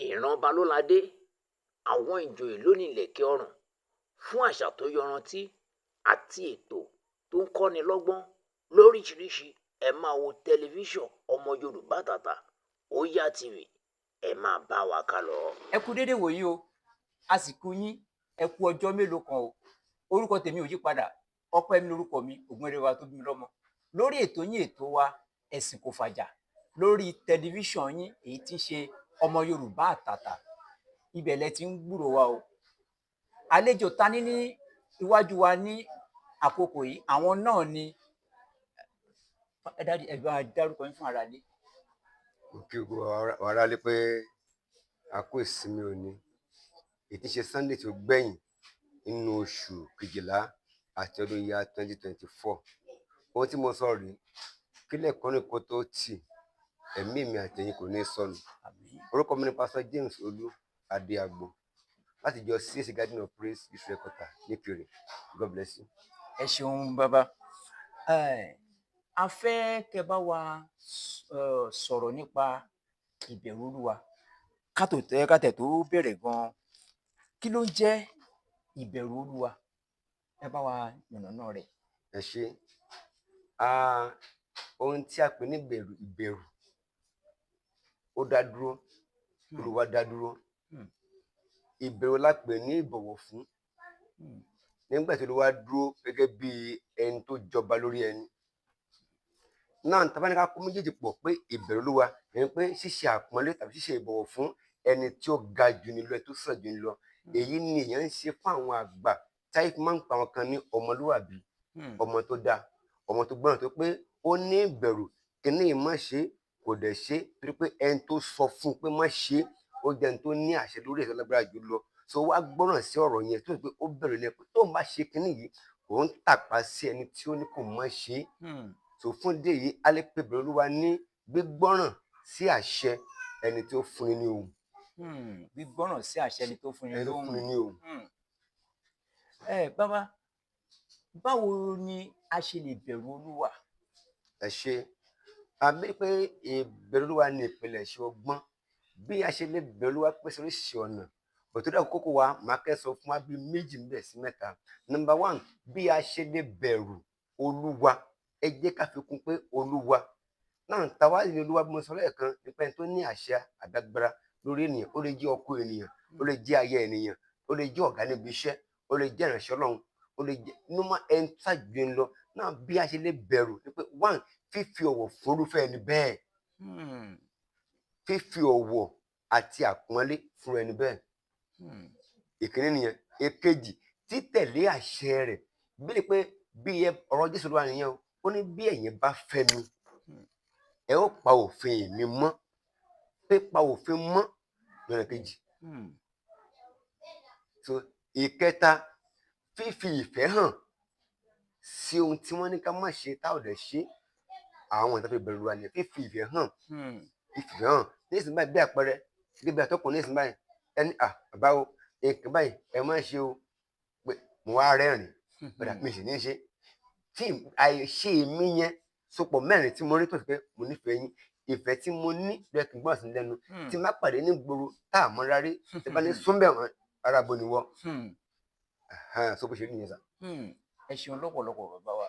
Ìran ọba ló ládé, àwọn ìjòyè ló ní ìlẹ̀kẹ̀ ọrùn. Fún àṣà tó yọrantí àti ètò tó ń kọ́ni lọ́gbọ́n lóríṣiríṣi, ẹ máa wo tẹlifíṣàn Ọmọ Yorùbá Àtàtà, Óyá TV. Ẹ máa bá wa ká lọ. Ẹ kú déédéé wòyí o, a sì kú yín, ẹ kú ọjọ́ mélòó kan o. Orúkọ tèmi ò yí padà, Ọpẹ́ mi lórúkọ mi, Ògúnrẹwà tó bí mi lọ́mọ. Lórí ètò yín, ètò wa, Ẹ̀sìn Kò Fàjà, lórí tẹlifíṣàn yín èyí tí ń ṣe Ọmọ Yorùbá Àtàtà, ibẹ̀ lẹ ti ń gbúrò wa o. Àlejò ta ní ní iwájú wa ní àkókò yìí, àwọn náà ni ẹ dájú, ẹ bá dárúkọ yín fún ara lé. Mo kí gbogbo wa ará lé pé a kú ìsinmi òní, èyí tí ń ṣe Sunday tó gbẹ̀yìn nínú oṣù kejìlá àti ọdún year 2024. Ohun tí mo sọ rèé, kílẹ̀ kan ní kó tó tì, ẹ̀mí mi àtẹ̀yìn kò ní sọnù. Àmín. Orúkọ mi ni Pastor James Olú Adéagbo láti ìjọ CAC Garden of Praise, Israel Quarter, Níkirè. God bless you. Ẹ ṣeun bàbá. A fẹ́ kẹ́ bá wa sọ̀rọ̀ nípa ìbẹ̀rù Olúwa. Ká tẹ̀ tó bẹ̀rẹ̀ gan-an, kí ló ń jẹ́ ìbẹ̀rù Olúwa? Ẹ bá wa yànnàná rẹ̀. Ẹ ṣé. Ohun tí a pè ní ìbẹ̀rù, ìbẹ̀rù ó dá dúró, Olúwa dá dúró. Ìbẹ̀rù la pè ní ìbọ̀wọ̀ fún. Nígbà tí Olúwa dúró gẹ́gẹ́ bí ẹni tó jọba lórí ẹni. Náà tá bá ní ká kó méjèèjì pọ̀ pé ìbẹ̀rù Olúwa ẹni pé ṣíṣe àpọ́nlé tàbí ṣíṣe ìbọ̀wọ̀ fún ẹni tí ó ga jù ni lọ, ẹni tó sàn jù ni lọ. Èyí ni èèyàn ń ṣe fún àwọn àgbà táyé fi máa ń pa àwọn kan ní ọmọlúwàbí, ọmọ tó dáa, ọmọ tó gbọ́ràn, tó pé ó ní ìbẹ̀rù kíní yìí má ṣe, kò dẹ̀ ṣe torí pé ẹni tó sọ fún un pé má ṣe, ó jẹ́ ẹni tó ní àṣẹ lórí ẹ̀ tó lágbára jù lọ. So wá gbọ́ràn sí ọ̀rọ̀ yẹn tó pé ó bẹ̀rù ni pé tóun bá ṣe kíní yìí, òun tàpá sí ẹni tí ó ní kò má ṣe. So fún ìdí èyí, a lè pe ìbẹ̀rù Olúwa ní gbígbọ́ràn sí àṣẹ ẹni tí ó fúnni ní ohùn. Gbígbọ́ràn sí àṣẹ ẹni tó fúnni ẹni tó lóhùn. fúnni ní ohùn. Ẹ bàbá, báwo ni a ṣe lè bẹ̀rù Olúwa? Ẹ ṣé. Àbí pé ìbẹ̀rù Olúwa ní ìpilẹ̀ṣẹ̀ ọgbọ́n. Bí a ṣe lè bẹ̀rù Olúwa pín sí oríṣiríṣi ọ̀nà. Bọ̀ tó dé àkókò wa, màá kẹ́ sọ fún wa bí méjì ń bẹ̀ sí mẹ́ta. Number one, bí a ṣe lè bẹ̀rù Olúwa, ẹ jẹ́ ká fi kún pé Olúwa. Náà táwa ní Olúwa bí mo sọ lẹ́ẹ̀kan nípa ẹni tó ní àṣẹ àbí agbára lórí ènìyàn. Ó lè jẹ́ ọkọ ènìyàn, ó lè jẹ́ aya ènìyàn, ó lè jẹ́ ọ̀gá níbi iṣẹ́, ó lè jẹ́ ìránṣẹ́ Ọlọ́run, ó lè jẹ́ normal ẹni tó ṣàjùjọ ń lọ. Náà bí a ṣe lè bẹ̀rù ni pé one, fífi ọ̀wọ̀ fún irúfẹ́ ẹni bẹ́ẹ̀. Fífi ọ̀wọ̀ àti àpọ́nlé fún ẹni bẹ́ẹ̀. Ìkíní nìyẹn. Èkejì, títẹ̀lé àṣẹ rẹ̀. Bí ni pé bí ẹ ọ̀rọ̀ Jésù Olúwa nìyẹn o, ó ní bí ẹ̀yin bá fẹ́ mi, ẹ ó pa òfin mi mọ́. Pípa òfin mọ́ lọ́nà kejì. So ìkẹta, fífi ìfẹ́ hàn sí ohun tí wọ́n ní ká má ṣe tá ò dẹ̀ ṣe. Àwọn ìtàn fi bẹ̀rù Olúwa nìyẹn. Fífi ìfẹ́ hàn. Fífi ìfẹ́ hàn. Nísìnyí báyìí bí àpẹẹrẹ, gẹ́gẹ́ bí atọ́kùn nísìnyí báyìí, ẹni à bàbá o, nǹkan báyìí ẹ má ṣe o, pé mo wá rẹ́rìn-ín, padà mi sì ní ṣe. Tí àìṣe mi yẹn sopọ̀ mẹ́rin tí mo rí tó sì pé mo nífẹ̀ẹ́ yín, ìfẹ́ tí mo ní ló yẹ kí n gbọ́ràn sí lẹ́nu. Tí n bá pàdé ní gbòòrò tá a mọ́ra rí, tí bá ní súnbẹ̀ wọ́n, ara bo ni wọ́. So bó ṣe rí nìyẹn sà. Ẹ ṣeun lọ́pọ̀lọpọ̀ bàbá wa.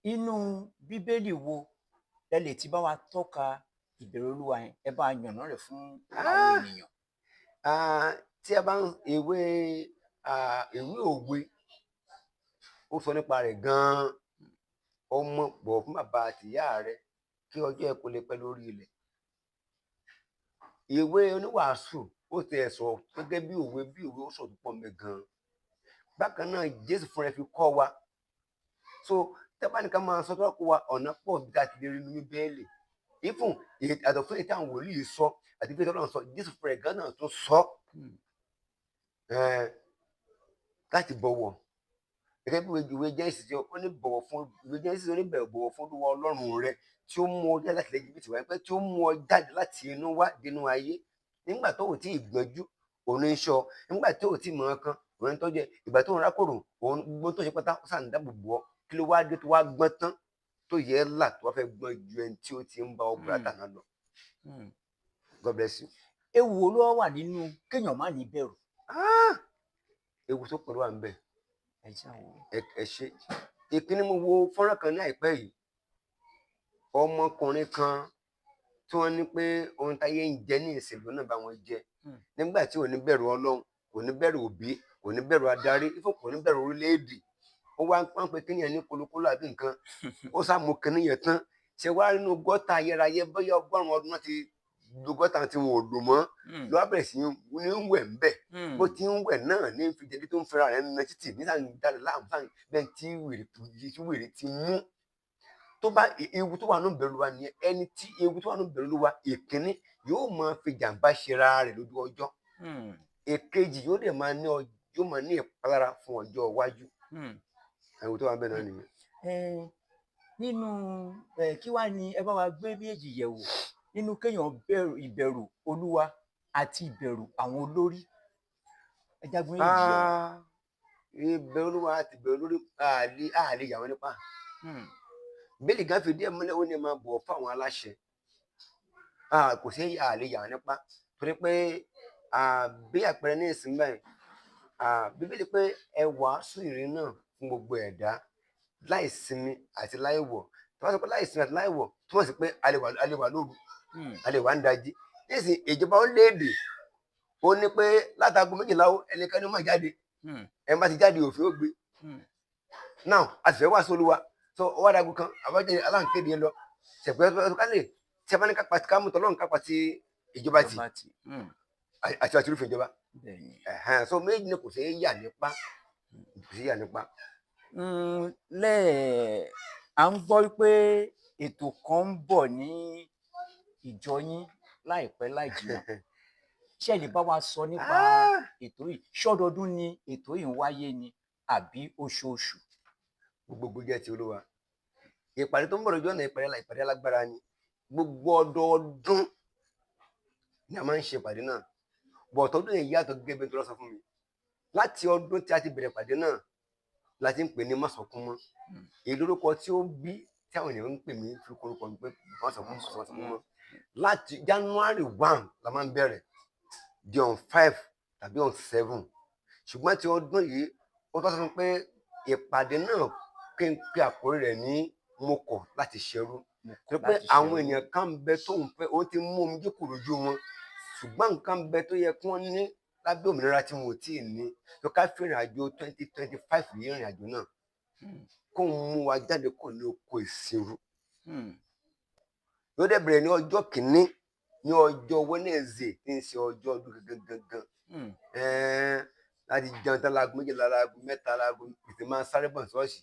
Inú Bíbélì wo lẹ lè ti bá wa tọ́ka ìbẹ̀rù Olúwa yẹn? Ẹ bá yànnà rẹ̀ fún àwọn ènìyàn. Tí a bá ń ìwé ìwé òwe, ó sọ nípa rẹ̀ gan-an. Ọmọ, bọ̀wọ̀ fún bàbá àti ìyá rẹ kí ọjọ́ ẹ kó lè pẹ́ lórí ilẹ̀. Ìwé oníwàásù ó ti ẹ̀ sọ gẹ́gẹ́ bí òwe, bí òwe ó sọ tó pọ̀ mẹ́ gan-an. Bákan náà Jésù fúnra ẹ̀ fi kọ́ wa. So tí a bá ní ká máa sọ tó bá kó wa, ọ̀nà pọ̀ bí a ti lè rí inú Bíbélì. Even àtọ̀ fún èyí tí àwọn wòlíì sọ àti bí Ọlọ́run sọ, Jésù fúnra ẹ̀ gan-an tó sọ. Láti bọ̀wọ̀. Gẹ́gẹ́ bí ìwé Genesis tí ó ní bọ̀wọ̀ fún, ìwé Genesis ó ní bẹ̀rù bọ̀wọ̀ fún Olúwa Ọlọ́run rẹ tí ó mú ọ jáde láti ilẹ̀ Íjíbítì wá, pé tí ó mú ọ jáde láti inú wá dénú ayé. Nígbà tó ò tí ì gbọ́njú, òun ní sọ. Nígbà tó ò tí ì mọ̀ ọ́n kan, òun ní tọ́jú ẹ. Ìgbà tó ń rákòrò, òun gbogbo tó ṣe pátá, ó sàn dáàbò bò ọ́. Kí ló wá dé tó wá gbọ́n tán tó yẹ ẹ́ là tó wá fẹ́ gbọ́n ju ẹni tí ó ti ń bá ọ bùrátà náà lọ? God bless you. Ewu wo ló wà nínú kéèyàn má ní bẹ̀rù? Ewu tó pẹ̀lú wà ń bẹ̀. Ẹ já wo. Ẹ ṣe. Ìkíní, mo wo fọ́nrán kan ní àìpẹ́ yìí, ọmọkùnrin kan tí wọ́n ní pé ohun táyé ń jẹ ní ìsìnkú náà bá wọn jẹ nígbà tí ò ní bẹ̀rù Ọlọ́run, kò ní bẹ̀rù òbí, kò ní bẹ̀rù adarí, ifo kò ní bẹ̀rù orílẹ̀-èdè. Ó wá ń pọ́n pé kíní yẹn ní kolokolo àbí nǹkan, ó sá mú kíní yẹn tán, ṣe wá nínú gọ́tà ayérayé, bóyá 100 ọdún náà ti lo gọ́tà tí wọn ò lò mọ́, ló wá bẹ̀rẹ̀ sí ní wẹ̀ ń bẹ̀. Bó ti ń wẹ̀ náà ní fi jẹ̀dí tó ń fẹ́ra rẹ̀ nínú títì ní sáà ń dalẹ̀ láàmú, sáà bẹ́ẹ̀ tí wèrè ti mú. Tó bá ewu tó wà nínú ìbẹ̀rù wa nìyẹn. Ẹni tí ewu tó wà nínú ìbẹ̀rù wa, ìkíní, yóò máa fi jàǹbá ṣera rẹ̀ lójú ọjọ́. Èkejì, yóò dẹ̀ máa ní yóò máa ní ìpalára fún ọjọ́ iwájú. Ewu tó wà bẹ́ẹ̀ náà nìyẹn. Nínú kí wàá ní ẹ bá wa gbé méjì yẹ̀wò nínú kéèyàn bẹ̀rù ìbẹ̀rù Olúwa àti ìbẹ̀rù àwọn olórí, ẹ jágun méjì yẹ̀wò. Ìbẹ̀rù Olúwa àti ìbẹ̀rù olórí àlè yà wọ́n nípa. Bẹ́ẹ̀ni gan fìdí ẹ̀ múlẹ̀, ó ní máa bọ̀ fún àwọn aláṣẹ. Kò sí àlè yà wọ́n nípa, torí pé bí àpẹẹrẹ ní ìsìn báyìí, Bíbélì pé ẹ wàásù ìrìn náà fún gbogbo ẹ̀dá láì sinmi àti láì wọ̀. Tó bá sọ pé láì sinmi àti láì wọ̀, túmọ̀ sí pé a lè wà lóru, a lè wà ń dají. Nísìn ìjọba orílẹ̀-èdè ó ní pé látago 12 ẹnikẹ́ni ó má jáde, ẹ má ti jáde òfin ó gbé. Now a sì fẹ́ wàásù Olúwa, so ó wá dago kan àbájáde aláǹkéde lọ ṣẹ̀pẹ́ kálẹ̀ tí a bá ní kápá ká mú tọ́lọ́run kápá ti ìjọba tì àti àti irúfẹ́ ìjọba. So méjì ni kò sí yà nípa, kò sí yà nípa. Lẹ́ẹ̀ à ń gbọ́ pé ètò kan ń bọ̀ ní ìjọ yín láìpẹ́ láì jìnnà. Ṣé ẹ lè bá wa sọ nípa ètò yìí? Ṣọ́dọọdún ni ètò yìí ń wáyé ni àbí oṣooṣù? Gbogbo jẹ́ ti Olúwa. Ìpàdé tó ń bọ̀ lójú ọ̀nà, ìpàdé alágbára ni. Gbogbo ọdọọdún ni a máa ń ṣe ìpàdé náà. Bọ̀ tọdún yìí yàtọ̀ gẹ́gẹ́ bí n tó lọ sọ fún mi. Láti ọdún tí a ti bẹ̀rẹ̀ ìpàdé náà la ti ń pè ní Másọkúnmọ́. Èyí lórúkọ tí ó bí tí àwọn ènìyàn ń pè mí fi korúkọ mi pé Másọkúnmọ́. Láti January 1 la máa ń bẹ̀rẹ̀ di on 5 tàbí on 7. Ṣùgbọ́n ti ọdún yìí ó tọ́ sọ fún mi pé ìpàdé náà kí n pe àkórí rẹ̀ ní mo kọ̀ láti ṣerú. Torí pé àwọn ènìyàn kan ń bẹ tó ń fẹ́, ó ti mú omijé kúrò lójú wọn. Ṣùgbọ́n nǹkan ń bẹ tó yẹ kí wọ́n ní lábẹ́ òmìnira tí wọn ò tí ì ní. Tó ká fi ìrìn àjò 2025 yìí ìrìn àjò náà. Kó ń mú wa jáde kó ní oko ìṣirò. Yóò dẹ̀ bẹ̀rẹ̀ ní ọjọ́ kìíní ní ọjọ́ Wednesday tí ń ṣe ọjọ́ ọdún gangan. Láti jẹun tán láago 12, láago 3, láago tètè máa sáré bọ̀ ṣọ́ọ̀ṣì.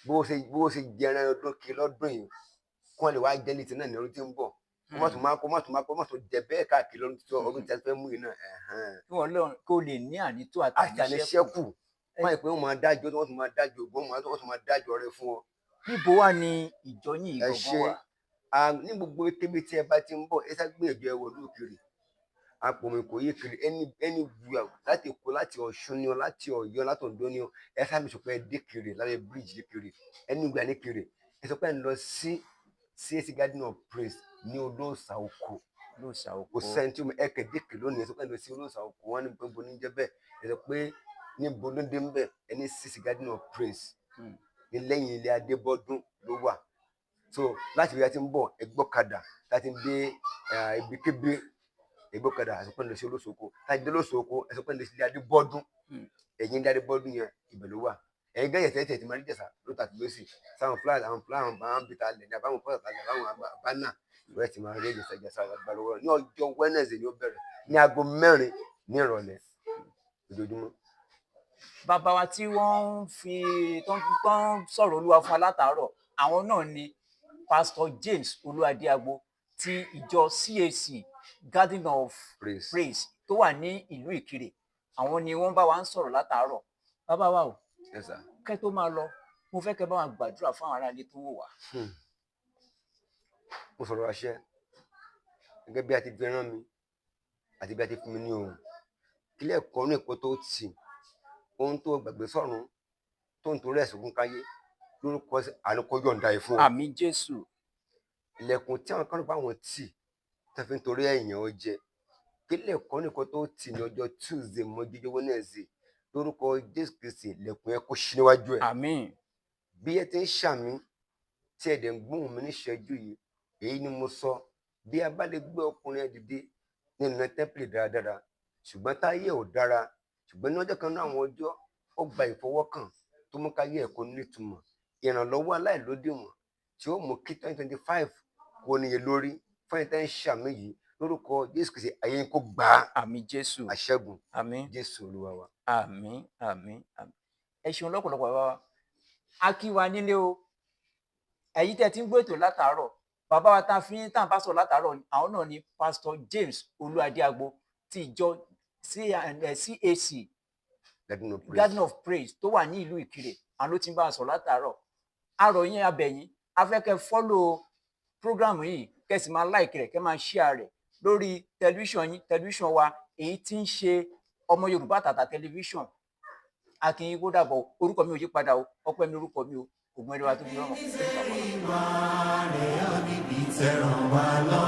Bó ṣe jẹran ọdún kí lọ́dún yìí, kí wọ́n lè wá jẹ́ létí náà ní ọdún tí ń bọ̀. Kó má tún jẹ bẹ́ẹ̀ káàkiri lọ́dún tí ọdún tí a fẹ́ mú yìí náà. Kí wọ́n lọ kó lè ní ànító àti àníṣẹ́kù. Wọ́n yẹ pé wọ́n máa dájọ́, wọ́n tún máa dájọ́ ògbọ́n, wọ́n tún máa dájọ́ rẹ fún ọ. Níbo wà ní ìjọ yín ìgbọ̀ngàn wà? Ní gbogbo kébé tí ẹ bá ti ń bọ̀, ẹ sá gbìyànjú ẹ wọlé òkèèrè. Apòmù kò yé kiri ẹni wíwà láti Èkó, láti Ọ̀ṣun ni ọ, láti Ọ̀yọ́, láti Oǹdó ni ọ, ẹ sá mi sọ pé ẹ dé kiri lábẹ́ bíríìjì dé kiri, ẹni wíwà ní kiri. Ẹ sọ pé ẹ ń lọ sí CAC Garden of Praise ní Olóòsà Oko. Olóòsà Oko. Kò sẹ́ni tí ẹ kẹ̀ dé kiri lónìí, ẹ sọ pé ẹ lọ sí Olóòsà Oko, wọ́n ní gbogbo ní jẹ́ bẹ́ẹ̀. Ẹ sọ pé níbo ló dé ń bẹ̀, ẹ ní CAC Garden of Praise ní lẹ́yìn ilé Adébọ́dún ló wà. So láti ibi tí a ti ń bọ̀, ẹ gbọ́kadà láti dé ibikíbi, ẹ gbọ́kadà ẹ sọ pé ẹ lọ sí Olóòsà Oko. Láti dé Olóòsà Oko, ẹ sọ pé ẹ lọ sí ilé Adébọ́dún. Ẹ̀yìn ilé Adébọ́dún yẹn ibẹ̀ ló wà. Ẹ̀yin gẹ́gẹ́ tẹ́tẹ́ ti máa rí Ìjẹ̀ṣà lóòótọ́ àti lósì. Sáwọn fúláàsì, àwọn fúláàsì, àwọn bìtà lẹ̀ ní àbáwọn fúláàsì àti àbáwọn bánà. Ìwé ti máa rí Ìjẹ̀ṣà Ìjẹ̀ṣà àgbàlọ́wọ́ ní ọjọ́ Wednesday ni ó bẹ̀rẹ̀ ní aago 4 ní ìrọ̀lẹ́ ojoojúmọ́. Bàbá wa tí wọ́n ń fi tó ń sọ̀rọ̀ Olúwa fún alátàárọ̀, àwọn náà ni Pastor James Olúwadéagbo ti ìjọ CAC Garden of Praise tó wà ní ìlú Ìkirè. Àwọn ni wọ́n bá wa ń sọ̀rọ̀ látàárọ̀. Bàbá wa o, kẹ́ tó máa lọ, mo fẹ́ kẹ́ bá wa gbàdúrà fún àwọn aráalé tó wò wá. Mo sọ̀rọ̀ àṣẹ gẹ́gẹ́ bí a ti fi rán mi àti bí a ti fún mi ní ohùn. Kílẹ̀ ẹ̀kọ́ ní ẹ̀kọ́ tó tì, ohun tó gbàgbé sọ̀run tó ń torí ẹ̀sùn kún káyé lórúkọ àánú kó yọ̀ǹda ẹ̀ fún ọ. Àmín Jésù. Ilẹ̀kùn tí àwọn kan rò pé àwọn tì tó fi ń torí ẹ̀yàn ó jẹ, Kílẹ̀ kọ́ nìkan tó tì ní ọjọ́ Tuesday mọ́jú Wednesday, lórúkọ Jésù Kristi, lẹ̀kùn yẹn kó ṣí níwájú ẹ̀. Àmín. Bí ẹ ti ń ṣàmì tí ẹ dẹ̀ ń gbóhùn mi níṣẹ́jú yìí, èyí ni mo sọ: bí a bá lè gbé ọkùnrin ẹ dìde nínú tẹ́ḿpìlì dáradára, ṣùgbọ́n táyé ò dára, ṣùgbọ́n ní ọjọ́ kan náà, àwọn ọjọ́ ó gba ìfọwọ́kàn tó mú káyé ẹ̀ kó nítumọ̀, ìrànlọ́wọ́ aláìlódiwọ̀n tí ó mú kí 2025 kó níye lórí fún ẹni tẹ́ ń ṣàmì yìí, lórúkọ Jésù Kristi, ayé yín kó gbà á. Àmín, Jésù. Àṣẹ́gun. Àmín. Jésù Olúwa wa. Àmín, àmín, àmín. Ẹ ṣeun lọ́pọ̀lọpọ̀, bàbá wa. A kí wa nílé o, ẹ̀yin tẹ́ ti ń gbọ́ ètò látàárọ̀. Bàbá wa tá a fi ń tàn bá sọ̀rọ̀ látàárọ̀, àwọn náà ni Pastor James Olúadéagbo ti ìjọ CAC Garden of Praise. Garden of Praise tó wà ní ìlú Ìkirè. Àwọn ló ti ń bá a sọ̀rọ̀ látàárọ̀. A rọ̀ yín, a bẹ̀ yín, a fẹ́ kẹ́ follow program yìí, kẹ́ sì máa like rẹ̀, kẹ́ máa share rẹ̀ lórí tẹlifíṣàn yín, tẹlifíṣàn wa, èyí tí ń ṣe Ọmọ Yorùbá Àtàtà Tẹlifíṣàn. A kí yín, kó dàbọ̀. Orúkọ mi ò yí padà o, Ọpẹ́ mi lórúkọ mi o, Ògùn ẹni wa tó fi rọrùn. Ìwà rẹ̀ ọ́ níbi tẹ̀ràn wá.